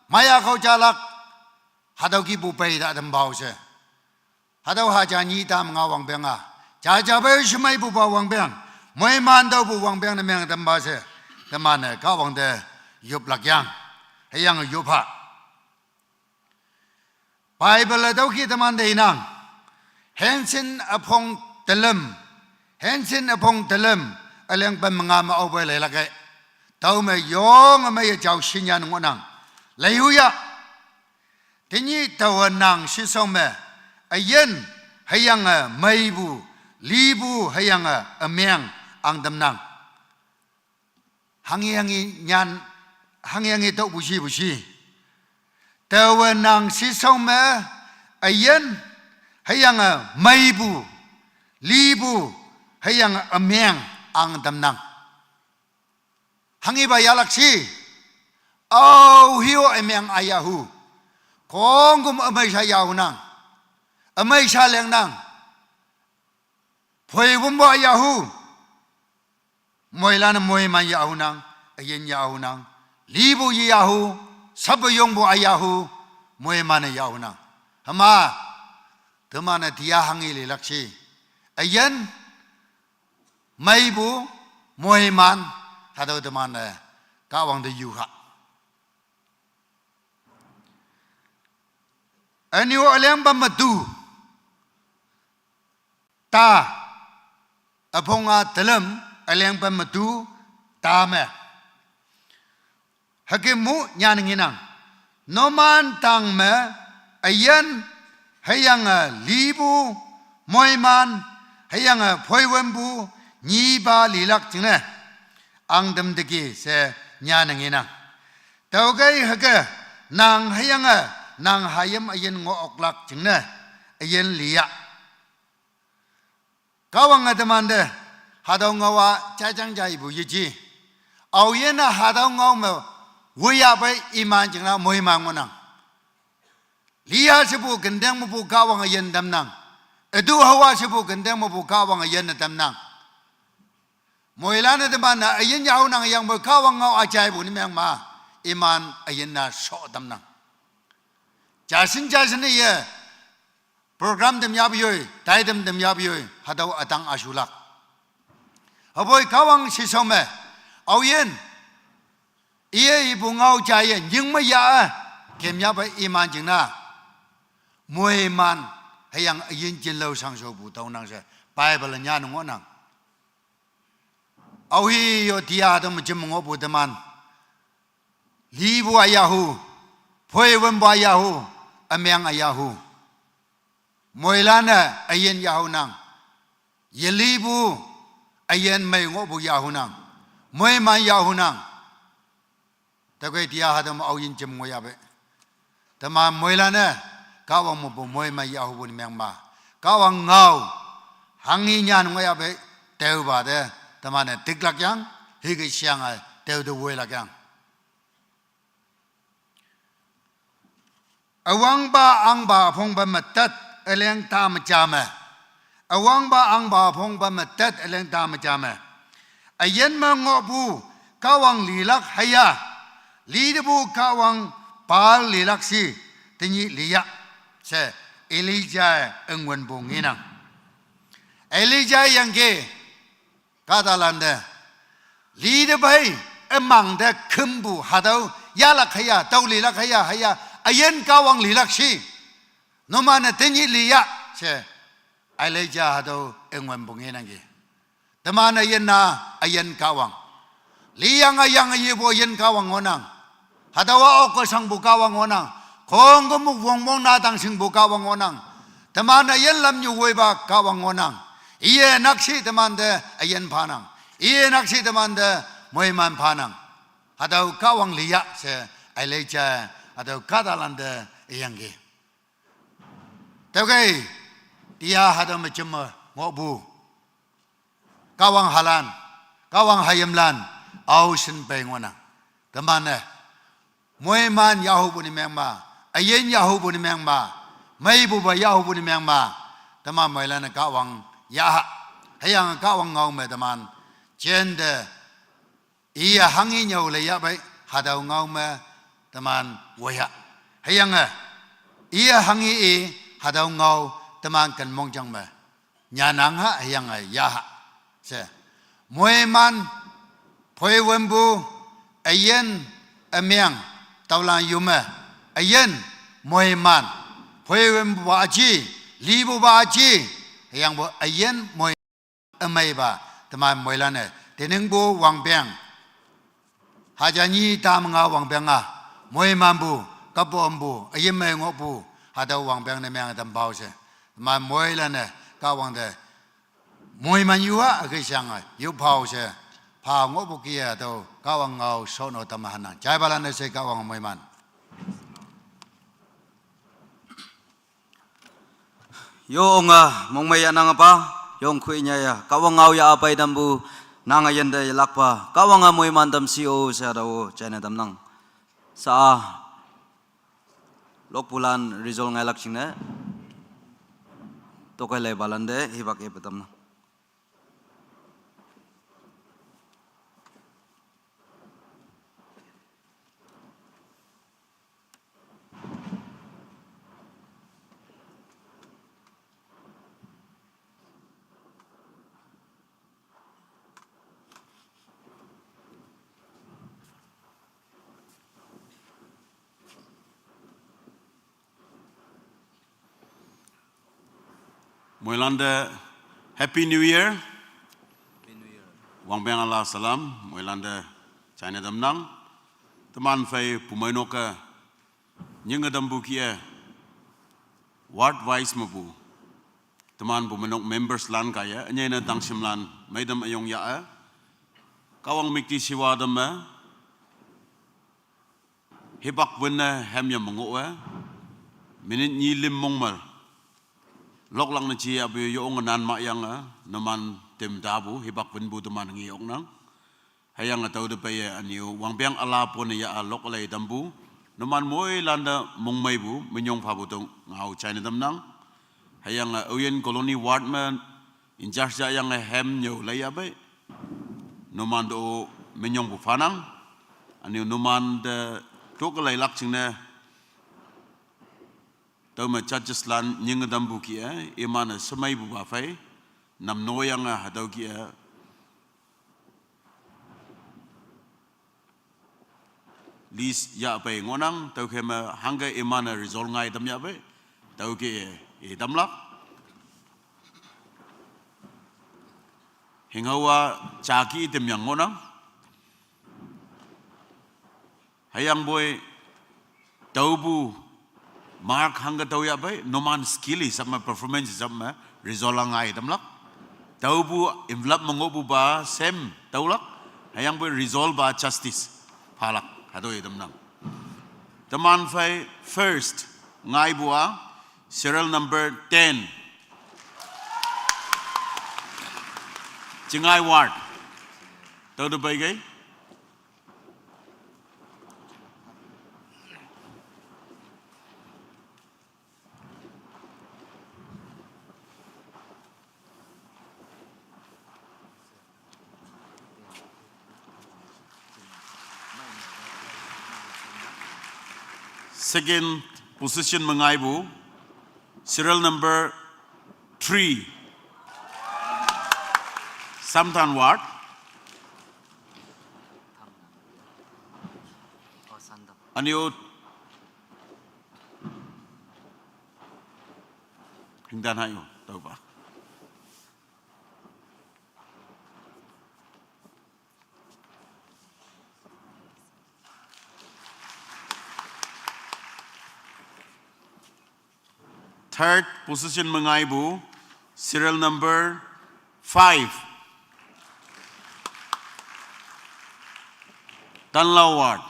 maya khao jalak, hatüo kipu peita tampao she. Hatüo haja nyi tam nga wangpeng a. Jaja pei shemeipupa wangpeng. Moiman tüopu wangpeng ne meng tampa she. Teman-e Kahwang te yoplak yang. Hüyange yopha. Bible-e tüoki teman te inang. Hangshin üpong telüm. Hangshin üpong telüm. Üleng pen menga me aope leilak e. Tüome yonge meiye jao shinyan ngohnang. Leihu ya. Tenyih taowe nang shishao me. Üyin, hüyange meipu, lipu, hüyange ümeng, ang tamnang. Hanghe hanghe nyan, hanghe hanghe tüopu shipu shi. Taowe nang shishao me, üyin, hüyange meipu, lipu, hüyange ümeng, ang tamnang. Hanghepa yahlak shi, ao hio ümeng a yahu. Khongküm ümei sha yahunang. Ümei sha lengnang. Phoiwünpu a yahu. Moilan-e moiman yahunang, üyin yahunang. Lipu ye yahu, sape yongpu a yahu, moiman-e yahunang. Hüma, teman-e tia hanghe lilak shi. Üyin, meipu, moiman, hatüo teman-e Kahwang te yuha. Ünyu ülengpa metu. Ta. Üpong a telüm ülengpa metu. Ta me. Hüke mu nyan ngenang. Numan tang me, üyin, hüyange lipu, moiman, hüyange phoiwünpu, nyipa lilak jingne. Ang tam teki she nyan ngenang. Tüokhei hüke, nang hüyange, nang hayim üyin ngoh oklak jingne, üyin liya. Kahwange temante, hatüo ngao a jajang ja ipu yeji. Aoyinne hatüo ngao me, woiya pei iman jingne moiman ngohnang. Liya shepu kenteng mepu Kahwange yin tamnang. Ütu hawa shepu kenteng mepu Kahwange yin tamnang. Moilan-e teman-e üyin yahunang yangpoi Kahwang ngao a jaipu ne meng ma, iman üyin-a sho tamnang. Jashin jashin ye, program tem yahpu yoi, taitem tem yahpu yoi, hatüo ütang ashulak. Hüpoi Kahwang shishao me, aoyin, iye ipu ngao jaiye, nying me ya, kem yahpe iman jingne. Moiman, hüyange üyin jinlao shangshopu tüonang she, Bible nyan ngohnang. Aohi yo tia hatüo me jem ngohpu teman. Lipu üyahu, phoiwümpu üyahu, ümeng üyahu. Moilan-e üyin yahunang. Yelipu üyin mei ngohpu yahunang. Moiman yahunang. Tüokhei tia hatüo me aoyin jem ngohyahpei. Teman moilan-e, Kahwang mepu moiman yahupu ne mengma. Kahwang ngao, hanghi nyan ngohyahpei, tüopa te, teman-e tiklak yang, hüke shiang-e, tüo te woilak yang. Üwangpa ahngpa üphongpe metet, üleng ta me ja me. Üwangpa ahngpa üphongpe metet, üleng ta me ja me. Üyin me ngohpu, Kahwang lilak hüya. Litepu Kahwang Baal lilak shi, tenyih liya. She, Elijah üngwünpu ngenang. Elijah yangki, kahtalante. Lite pei, ümang te khümpu, hatüo, yahlak hüya, tüo lilak hüya, hüya, üyin Kahwang lilak shi. Numan-e tenyih liya, she. Elijah hatüo üngwünpu ngenangki. Teman üyin-a, üyin Kahwang. Liyange yange yepu üyin Kahwang ngohnang. Hatüowa oke shangpu Kahwang ngohnang. Khongkümpu wongwong na tang shingpu Kahwang ngohnang. Teman üyin lamnyu woipa Kahwang ngohnang. Iye nakshih temante üyin phanang. Iye nakshih temante moiman phanang. Hatüo Kahwang liya she Elijah hatüo kahtalante iyangki. Tüokhei, tia hatüo me jem me ngohpu. Kahwang halan, Kahwang hayimlan, aoshin pei ngohnang. Teman-e, moiman yahupu ne mengma, üyin yahupu ne mengma, meipupa yahupu ne mengma, teman moilan-e Kahwang yaha, hüyange Kahwang ngao me teman, jente, iye hanghi nyüo leiyahpei, hatüo ngao me, teman woiya. Hüyange, iye hanghi i, hatüo ngao, teman ken mongjang me. Nyanang ha, hüyange yaha. She. Moiman, phoiwümpu, üyin, ümeng, taolan yume, üyin, moiman, phoiwümpupa üji, lipupa üji, hüyangpu üyin, moi, ümeipa, teman moilan-e, teningpu wangpeng. Haja nyi tam nga wangpeng-a, moimanpu, kapompu, üyin mei ngohpu, hatüo wangpeng ne meng tampao she. Teman moilan-e, Kahwang te, moiman yu-a, üke shange, yu phao she, pha ngohpu kih-e tüo, Kahwang ngao shono tamhanang. Jaipalan-e she Kahwang moiman. Yo onge, mongmei yahnang pa, yong khui nya ya, Kahwang ngao ya pei tampu, nang üyin te yelakpa, Kahwange moiman tam shi-o, she tao, jaine tamnang. Sa-a, lokpulan result ngailak jingne, tokei leipalante, hipak ipe tamnang. Moilante Happy New Year. Wangpeng üla salam, moilante jaine tamnang. Teman phei pumeinok ke nyinge tampu kih-e, ward wise mepu. Teman pumeinok members lan kaiye, ünyei ne tangshimlan, meitam üyong yah-e. Kahwang müktishiwa tamme, hipak wünne hem ya me ngoh-e, minute nyi lim mong me. Loklak ne ji apu yo onge nan mayange, numan tem tapu, hipak wünpu teman nge oknang. Hüyange tüo te peiye ünyu, wangpeng üla pone ya-a lok ülei tampu. Numan moilante mongmeipu, minyong phapu tüo ngao jaine tamnang. Hüyange Oyin Colony Ward me, in charge ya yange hem nyüo leiyahpei. Numan tüo minyongpu phanang. Ünyu numan te tüoke leilak jingne. Tüome judges lan nyinge tampu kih-e, iman-e shemeipupa phei, namno yange hatüo kih-e, list yahpei ngohnang, tüokhei me hangke iman-e result ngai tamyahpei, tüoke i tamlak. Hinghaowa chaki temyang ngohnang. Hüyangpoi taopu mark hangke tao yahpei, numan skill i sap me, performance i sap me, result a ngai tamlak. Taopu envelope me ngohpupa same taolak. Hüyangpoi result pa justice phalak. Hatüo i tamnang. Teman phei first ngaipu a serial number ten. Chingai Ward. Tao te peikei. Second position me ngaipu, serial number three, Samthan Ward. Ünyu, hingdan hayo, taopa. Third position me ngaipu, serial number five, Tanlao Ward.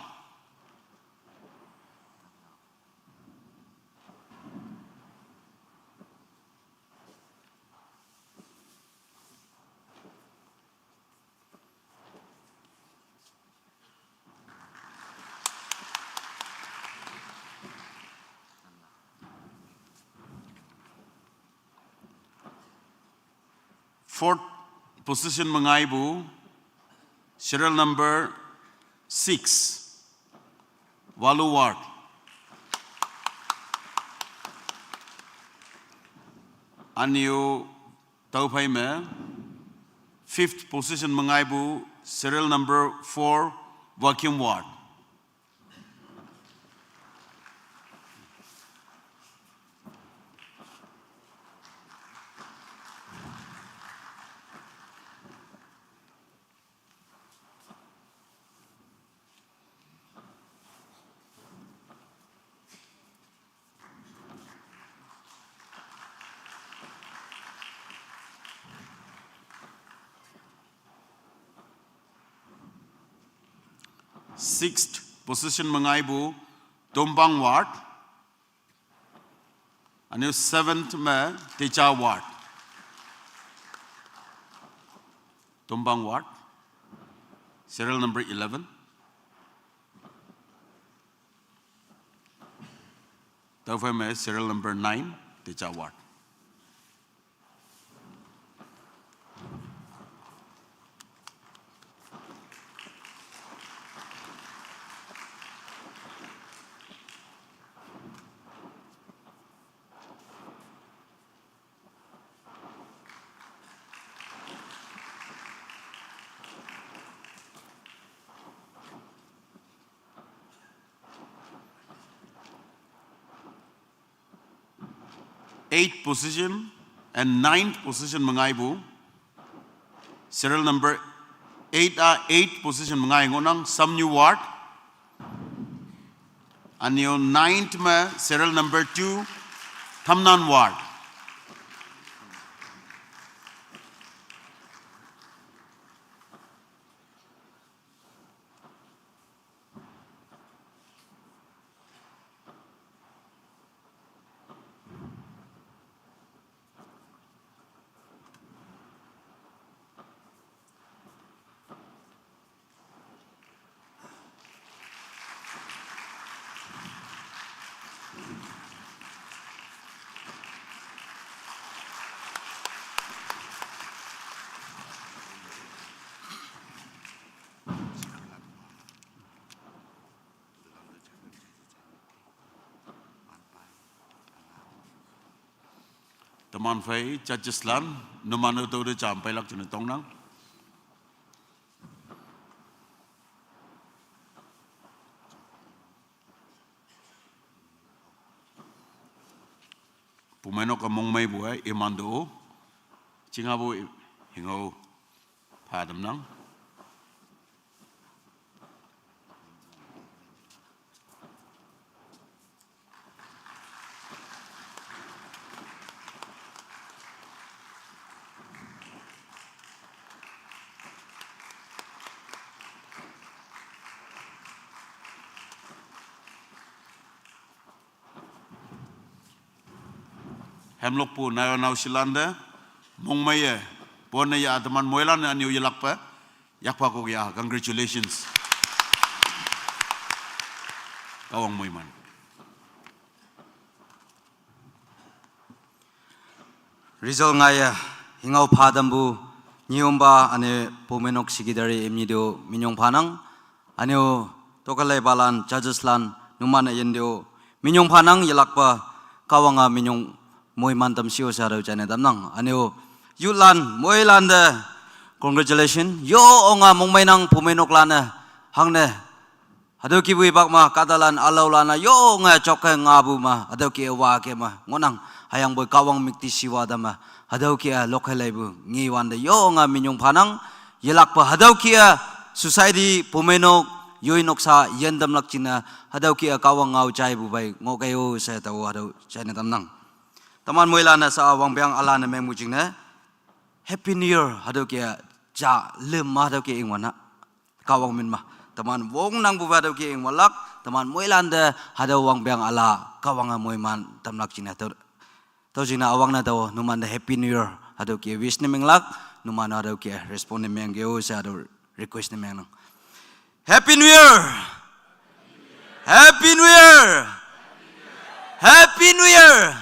Fourth position me ngaipu, serial number six, Walu Ward. Ünyu tüophei me fifth position me ngaipu, serial number four, Wakim Ward. Sixth position me ngaipu, Tombang Ward. Ünyu seventh me Techa Ward. Tombang Ward, serial number eleven. Tüophei me serial number nine, Techa Ward. Eighth position and ninth position me ngaipu. Serial number eight a eight position me ngai ngohnang, Samnyu Ward. Ünyu ninth me serial number two, Thamnan Ward. Teman phei judges lan, numan-o tüo te jam peilak jingne tongnang. Pumeinok-e mongmeipu-e, iman to-o. Chinghapu i-, hingho. Padamnang. Hemlokpu nayo naoshilante, mongmeiye, pone ya teman moilan anyo yelakpe, yakpa kok ya, congratulations. Kahwang moiman. Result ngaiye, hingao pha tampu, nyiyompa ane pumenok secretary imnyi do minyong phanang, anyo tokalai palan, judges lan, numan ayin do, minyong phanang yelakpa, Kahwang-a minyong moiman tamshiyo sha do jane tamnang, anyo youth lan, moilante, congratulation, yo onga mongmeinang pumenok lane, hangne, hatüo kihpu hipak me, kahtalan, ülaolan-a, yonge jokke ngapu me, hatüo kih-e wa ke me, ngohnang, hüyangpoi Kahwang müktishiwa tamme, hatüo kih-a lokkhei laipu, ngewante, yonge minyong phanang, yelakpa, hatüo kih-a, society, pumeinok, yoi noksa, yin tamlak jingne, hatüo kih-a Kahwang ngao jaipu phei, ngohkei-o she tao hatüo, jaine tamnang. Teman moilan-e sha wangpeng üla ne mengpu jingne, Happy New Year, hatüo kih-a, ja, lüm ma hatüo kih ingwannang. Kahwang min me, teman wongnangpu hatüo kih ingwalak, teman moilante, hatüo wangpeng üla, Kahwange moiman tamlak jingne tüo. Tüo jingne üwangne tao, numante Happy New Year, hatüo kih wish ne menglak, numan hatüo kih respond ne mengkei-o she hatüo request ne mengnang. Happy New Year! Happy New Year! Happy New Year!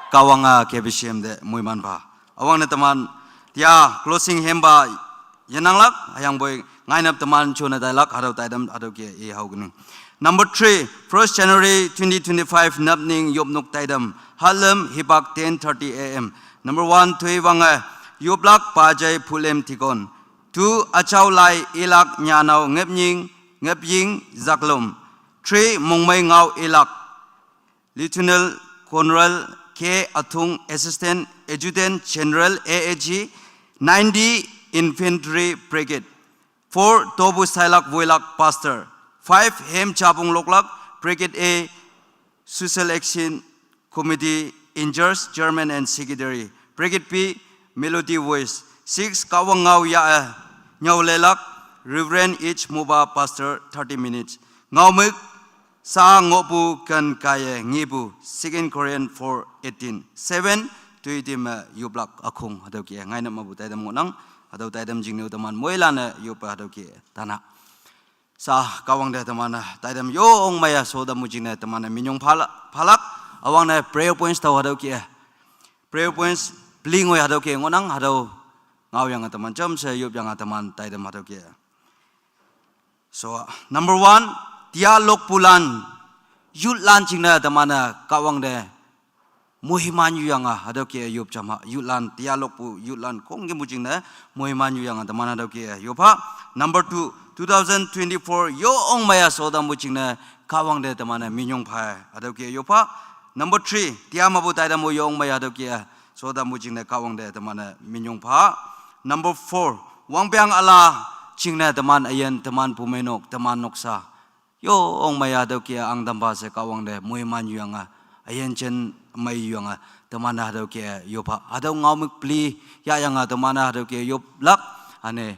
Kahwang-a K B C M te moiman pha. Üwangne teman, tia closing hymn pa yenanglak, hüyangpoi ngainap teman jone tailak, hatüo taitam, hatüo kih-e hao kening. Number three, first January twenty twenty-five napning yopnok taitam, hahlüm hipak ten thirty A M. Number one, Toiwange, yoplak pajai phulem tikon. Two, üjao lai ilak nyanao ngepnying, ngepying zaklom. Three, mongmei ngao ilak. Lieutenant Colonel K Athung, Assistant Adjutant General A A G, ninety Infantry Brigade. Four, Tobu Sailak Woilak Pastor. Five, Hem Jabung Loklak, Brigade A, Social Action Committee in charge, Chairman and Secretary. Brigade B, Melody Voice. Six, Kahwang Ngao Ya, eh, Nyao Lelak, Reverend H Muba, Pastor, thirty minutes. Ngaomük, Sa ngohpu ken kaiye ngepu, Second Corinthians four eighteen. Seven, Toitim, eh, yoplak ükhong, hatüo kih-e, ngainap mepu taitam ngohnang, hatüo taitam jingne teman moilan-e yoppe hatüo kih-e, tana. Sha, Kahwang te teman-e, taitam yong meiye, sho tampu jingne teman-e, minyong phala-, phalak, üwangne prayer points tao hatüo kih-e. Prayer points, peli ngoi hatüo kih-e ngohnang, hatüo ngaoyange teman jamshe yopyange teman taitam hatüo kih-e. So, number one, tia lokpulan, youth lan jingne teman-e Kahwang te moiman yuyange, hatüo kih-e yop jam ha, youth lan, tia lokpu youth lan, khongkümpu jingne moiman yuyange teman hatüo kih-e yop ha. Number two, two thousand twenty-four yong meiye sho tampu jingne Kahwang te teman-e minyong pha, hatüo kih-e yop ha. Number three, tia mepu taitam-o yong meiye hatüo kih-e sho tampu jingne Kahwang te teman-e minyong pha. Number four, wangpeng üla jingne teman üyin, teman pumeinok, teman noksa, yong meiye hatüo kih-e ahngtampha she Kahwang te moiman yuyange, üyin jen mei yuyange, teman hatüo kih-e yop ha. Hatüo ngaomük peli yahyange teman hatüo kih-e yoplak, üne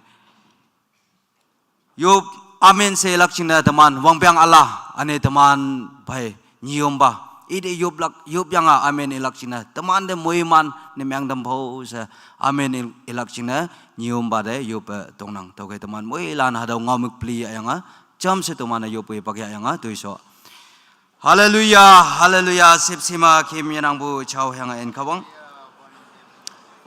yop, amen she ilak jingne teman wangpeng üla, üne teman phei nyiyompa, ite yoplak, yopyange amen ilak jingne teman te moiman ne mengtam pho she, amen il-, ilak jingne nyiyompa te yoppe tongnang. Tüokhei teman moilan hatüo ngaomük peli yahyange jamshe teman-e yoppe hipak yahyange toisho. Hallelujah, hallelujah, sipsima kim yenangpu jao hüyange en Kahwang.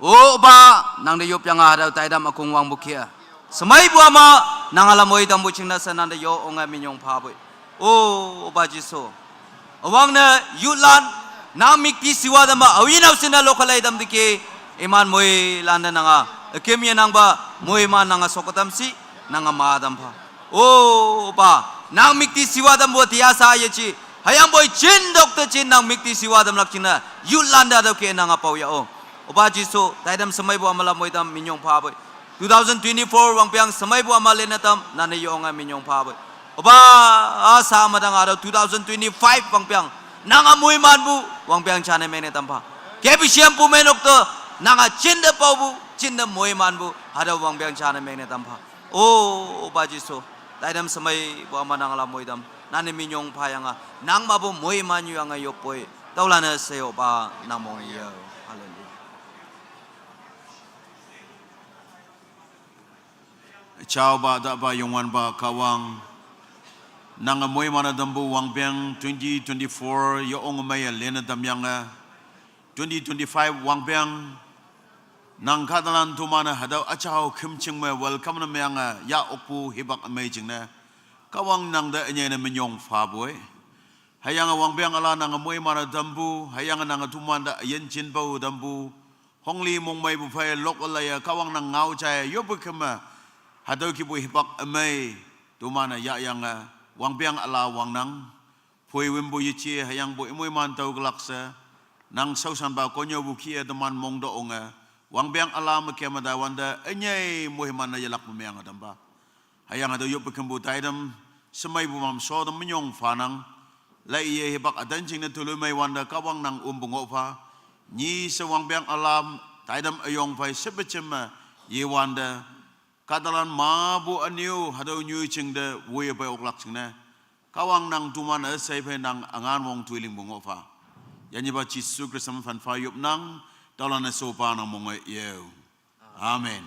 O Opa, nangte yopyange hatüo taitam ükhong wangpu kih-e, shemeipu ama, nang ülam oi tampu jingne she nangte yonge minyong phapoi. O Opa Jesu, üwangne youth lan, nang müktishiwa tamme, aoyin aoshinne lokhalai tam tiki, iman moilan te nange üküm yenangpa, moiman nange soke tam shi, nange ma tam pha. O Opa, nang müktishiwa tampu tia sha yeji, hüyangpoi jin doctor jin nang müktishiwa tamlak jingne, youth lan te hatüo kih-e nange pao yah-o. Opa Jesu, taitam shemeipu ama ülam oi tam minyong phapoi. Two thousand twenty-four wangpeng semeipu ama lena tam, nane yonge minyong pha poi. Opa, asa madang hatüo two thousand twenty-five wangpeng, nange moimanpu wangpeng jane mengne tam pha. K B C M pu meinok te, nange jinte paopu, jinte moimanpu, hatüo wangpeng jane mengne tam pha. O, Opa Jesu, taitam semeipu ama nang la moitam, nane minyong phayange, nang mepu moiman yuyange yoppoi. Tüolan-e she Opa nang mong yao. Hallelujah. Jaopa, Tapa, Youngwanpa Kahwang, nange moiman-e tampu wangpeng twenty twenty-four yeonge meiye lene tamyange, twenty twenty-five wangpeng, nang kahtalan toman-e hatüo üjao khümjing me welcome ne meiyange yah okpu hipak ümei jingne, Kahwang nang te ünyei ne minyong phapoi. Hüyange wangpeng üla nange moiman-e tampu, hüyange nange tomante üyin jinpao tampu, hongli mongmeipu phei lok ülaye Kahwang nang ngao jaiye yoppe keme, hatüo kihpu hipak ümei toman-e yahyange, wangpeng üla wangnang, phoi wümpu yeje hüyangpu imoiman tüoklak she, nang shaoshanpa konnyüopu kih-e teman mongto onge, wangpeng üla me keme taiwante ünyei moiman-e yelakpu meange tampa. Hüyange hatüo yoppe kempu taitam, shemeipu mam shote minyong phanang, laiye hipak ütan jingne toloimei wante Kahwang nang ompu ngoh pha, nyi she wangpeng üla, taitam üyong phei shepe jemme, yewante, kahtalan mepu ünyu hatüo nyu jingte woiye pei oklak jingne, Kahwang nang toman üshei phei nang üngan wong toi lingpu ngoh pha. Yanyipa Jesu Khrista me phanpha yopnang, tüolan-e she Opa nang mong-e yao. Amen.